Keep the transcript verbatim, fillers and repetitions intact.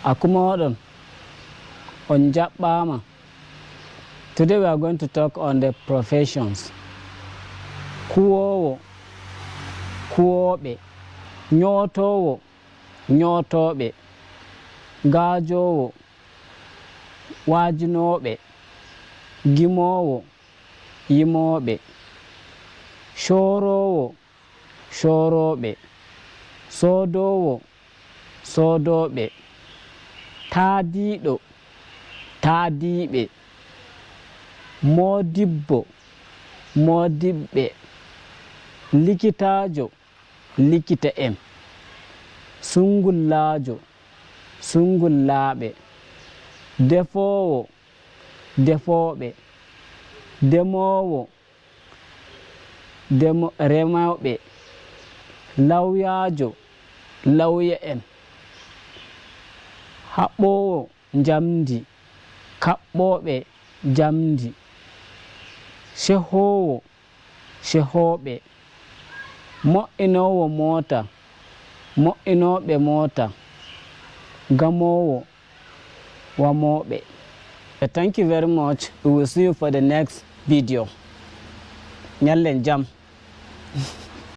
Akuma oɗon, on jaɓɓaama. Today we are going to talk on the professions. Kuwoowo, kuwooɓe. Ñootoowo, ñootooɓe. Gaajoowo, waajinooɓe. Gimoowo, yimooɓe. Cooroowo, coorooɓe. Soodoowo, soodooɓe. Taadiiɗo, taadiiɓe. Moodibbo, moodibɓe. Likitaajo, likita'en. Sunngullaajo, sunngullaaɓe. Defoowo, defooɓe. Demoowo, demo- remooɓe. Lawyaajo, lawya'en. Haɓɓoowo njamndi, kaɓɓooɓe njamndi. Cehoowo, cehooɓe. Mo'inoowo moota, mo'inooɓe moota. Gamoowo, wamooɓe. Thank you very much. We will see you for the next video. Ñallen jam.